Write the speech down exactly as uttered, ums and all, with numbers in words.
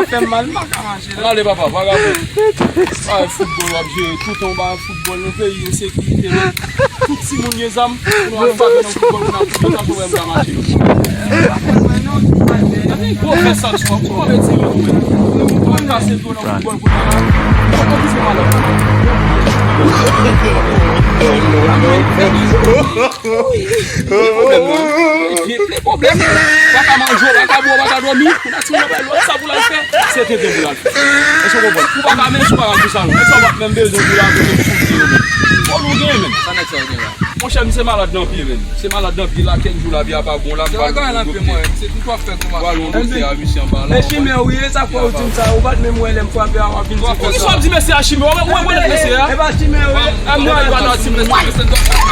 Fè m mal, m pa ka mache la. Ale papa, vagabon. Ay, foutbòl w ap jere, toutan w ba foutbòl nan peyi ensekirite, men. Tout timoun gen zam, pou nou al frape nan foutbòl, pou n ap jwe, sa fè w wè m ka mache. Gwo fè sa, ti wap, kòman mete yo, men? Mwen kase do nan foutbòl, pou n ap. Kòman ki se malòt? Pwoblèm, non? Gen pwoblèm. Pa ka manje, pa ka bwè, pa ka dòmi. Pou n ap sa pou l al fè, se tenten pou l al fè. Èske w konprann? Ou pa ka menm si w pa ka pou sa, non. Èske w pa menm bezwen pou l al pou l sou yo, men? Fò nou gen, men. Sa nèg sa yo gen la? Monchè, misye malad nan pye, men. Se malad nan pye la, kèk jou la, pye a pa bon la, m pral nan pye. Se tout w ap fè kòman? Pral nan doktè a, misye anba la. E chimè ou ye, sa fè ou di m sa? Ou pa t menm wè lè m frape a, w ap vin di konsa. Poukisa w ap di mesye a chimè? Ou menm, ou rekonèt mesye a? E pa chimè ou ye. A mwen, a mwen, a mwen.